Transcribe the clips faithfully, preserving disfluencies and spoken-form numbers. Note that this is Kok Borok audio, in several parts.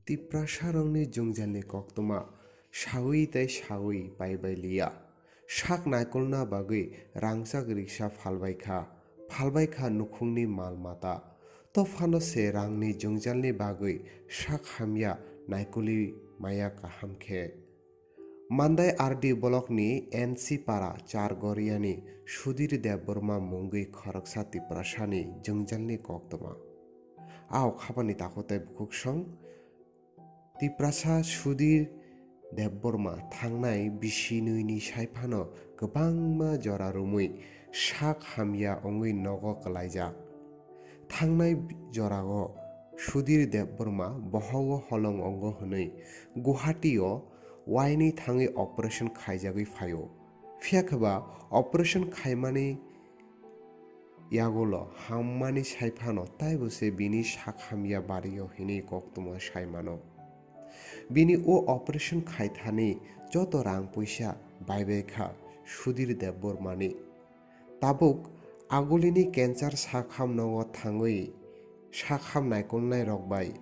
Tiprasarokni jwngjalni koktwma sawi tei sawi paibai liya. Sak naikolna bagwi rangchak riksa phalbai kha, phalbai kha nukhungni mal mata. Tophano se rangni jwngjalni bagwi sak hamya naikoli maya kaham khe. Mandai R D blockni N C para Char Goriani Sudhir Debbarma mungwi khoroksa Tiprasani jwngjalni koktwma. A okhabani takhuk tei bukhuksong Tiprasa Sudhir Debbarma thangnai bisi nwi ni sai phano kwbangma jora romwi sak hamya wngwi nogo kwlaijak. Thangnai jorao Sudhir Debbarma bohogo holong ongo hwnwi Guwahati-o uainwi thangwi operation khaijagwi phaio. Phiya khe ba operation khaimani yagulo hammani sai phano taibo se bini sak hamya bario hwnwi koktwma sai mano. Bini o operation khaithani joto rang puisa bai bai kha Sudhir Debbarmani. Tabuk agulini cancer sakham nogo thangwi sakham naikolnai rok bai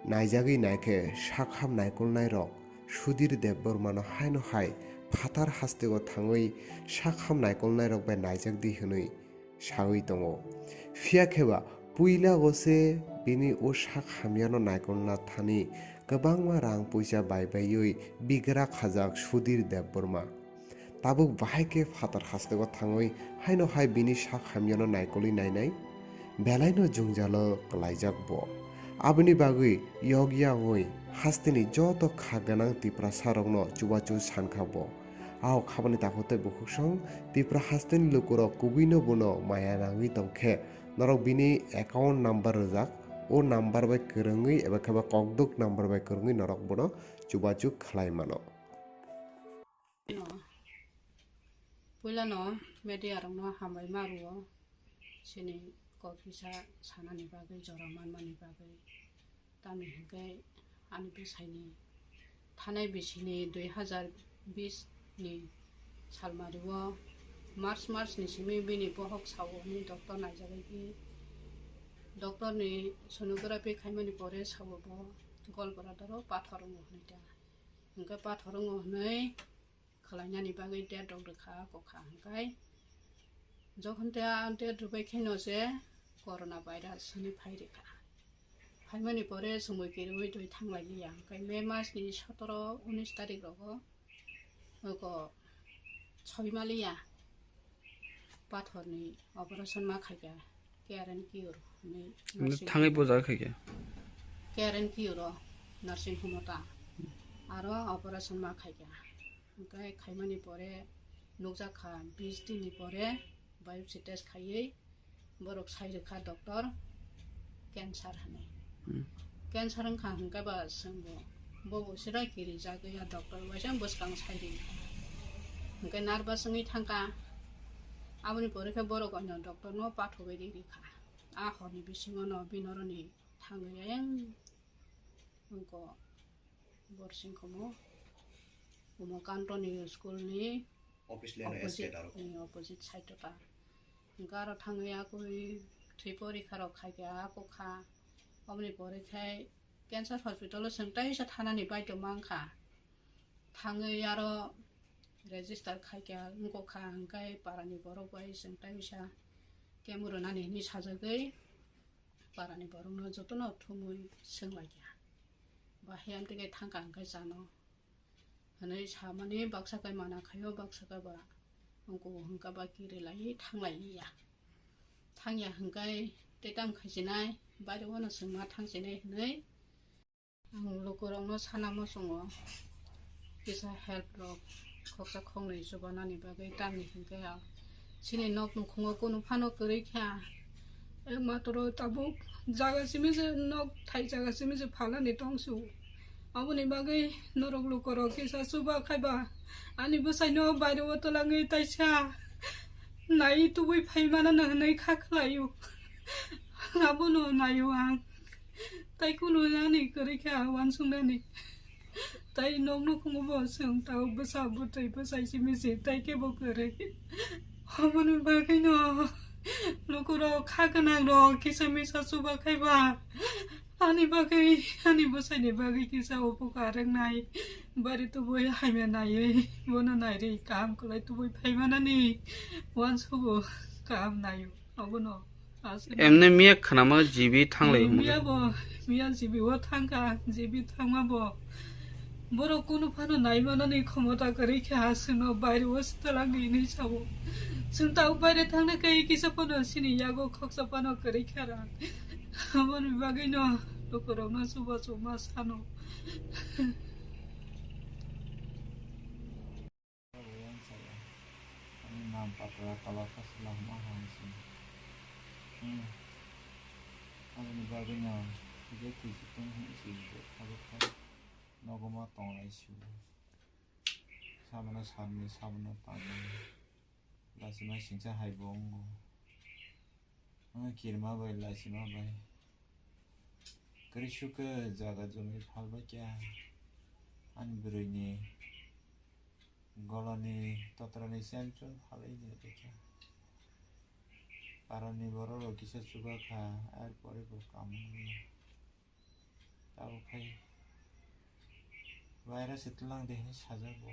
naijagwi naikhe sakham naikolnai rok Sudhir Debbarmano haino hai phatar hasteo thangwi sakham naikolnai rok bai naijak di hwnwi sawi tongo. Phiya khe ba puila o se bini o sak hamyano naikolna thani kwbangma rang puisa bai baiwi bigra khajak Sudhir Debbarma. Tabuk bahai khe phatar hasteo thangwi haino hai bini sak hamyano naikolwi nainai belaino jwngjalo kwlaijak bo. Aboni bagwi yokya wngwi hasteni joto kha gwnang Tiprasarokno chubachu sankha bo. A okhabani takhuk tei bukhuksong Tipra hasteni lukurok kubuino bono maya nangwi tongkhe norok bini account number rwjak, o number bai kwrwngwi eba khe ba kokduk number bai kwrwngwi norok bono chubachu khlai mano. No. Puilano media rokno hambai ma rwo, chini kok kisa sanani bagwi, jora manmani bagwi. Tamni hwnkhe ani bwsaini thanai bisini dui hazar bis ni salmario March, March ni simi bini bohok sao hwnwi doctor naijagwi, doctor ni sonography khaimani pore sao bo gol bladder o pathor wngo hwnwi ta. Hwnkhe pathor wngo hwnwi khwlainani bagwi date rok rwkha, kokha hwnkhe jokhon te a date rwbai kheno se corona virus hwnwi phai rwkha. Phaimani pore chumui kiriui twi thanglai liya, hwnkhe May mas ni sotoro unis tarik rogo oko soi ma liya. Pathorni operation ma khaikha, K R N Cure hinwi. Thangwi bo jaga khaikha? K R N Cure o nursing home o ta. Aro operation ma khaikha. Hwnkhe khaimani pore nukjakha bis din ni pore biopsy test khaiwi borok sai rwkha doctor cancer hinwi. Hmm. Cancer wngkha hwnkhe ba chwngbo bobo sira kirijagwi a doctor waisa bwskang sai ri. Hwnkhe nervous wngwi thangkha. Aboni pore khe borok oino doctor no pathogwi ri rikha. A horni bisingo no binoroni thangwi ayang wngkha borsing khomo. Umakantoni school ni Office lane opposite, estate aro. Ni opposite side o ta. Hwnkhe aro thangwi akui thwi porikha rok khaikha, a kokha. Oboni pore khai cancer hospital o chwng teisa thanani baidhyo mankha. Thangwi aro register khaikha, wngkha hwnkhe parani borok bai chwng teisa chemo rwnani hinwi sajagwi parani borokno jotono thumwi swnglaikha. Bahai amtwkhe thangkha hwnkhe chano. Hwnwi samani baksa kai mana khaio, baksa kai ba wngkha, hwnkha ba kirilai thanglai ya. Thangya hwnkhe tei tamo khaichinai, bairogno chwngma thangchinai hwnwi ang lukurokno sana muchungo. Kisa help rok khoksa khoknwi chubanani bagwi tamni hwnkhe ang chini nok nukhumo kunu phano kwrwi kha. Matro tabuk jaga simi se nok thai jaga simi se phalani tongsu. Aboni bagwi norok lukorok kisa chuba khaiba ani bwsaino baireo twlangwi taisa nai tubui phai manana hwnwi kha khlaio. Abono naio ang. Tai kunu ani kwrwi kha uansuknani. Tai nokno khungo bo chwng tao bwsa bwtwi bwsai simi se tai khe bo kwrwi. Aboni bagwino lukurok kha gwnangrok kisa misa chuba khaiba. Ani bagwi, ani bwsaini bagwi kisa upukar wngnai. Bari tubui hamya naiwi, bono nairwi kaham kwlai tubui phaimanani uansugo kaham naio. Obono aswk. Emne miya khnama G B thanglai. Miya bo, miya G B o thangkha, G B thangma bo. Borok kunu phano naimanani khomota kwrwi khe ha chwngno baire o swtalangni hinwi sao. Chwng tabuk baire thangna khe kisa phano chini yago khoksa phano kwrwi kha rang. Aboni bagwino lukurokno chubachu ma sano. Ani nam patra kalaka swlangma hai se. Hmm. Aboni bagwino je thwichikung hai se je tabuk khe nogo ma tonglai se. Sabono salni, sabono tangmani. Lachima singcha hai bo wngo. Ang kirima bai, lachima bai. Kwrwi sukhe jaga jumi phalbai khe ani bwrwini golani totrani chen chun phalwi ni rwkha. Parani borok rok kisa chuba kha, ar pore bo kamung ya. Tabuk khai virus se tlang de hinwi sajago.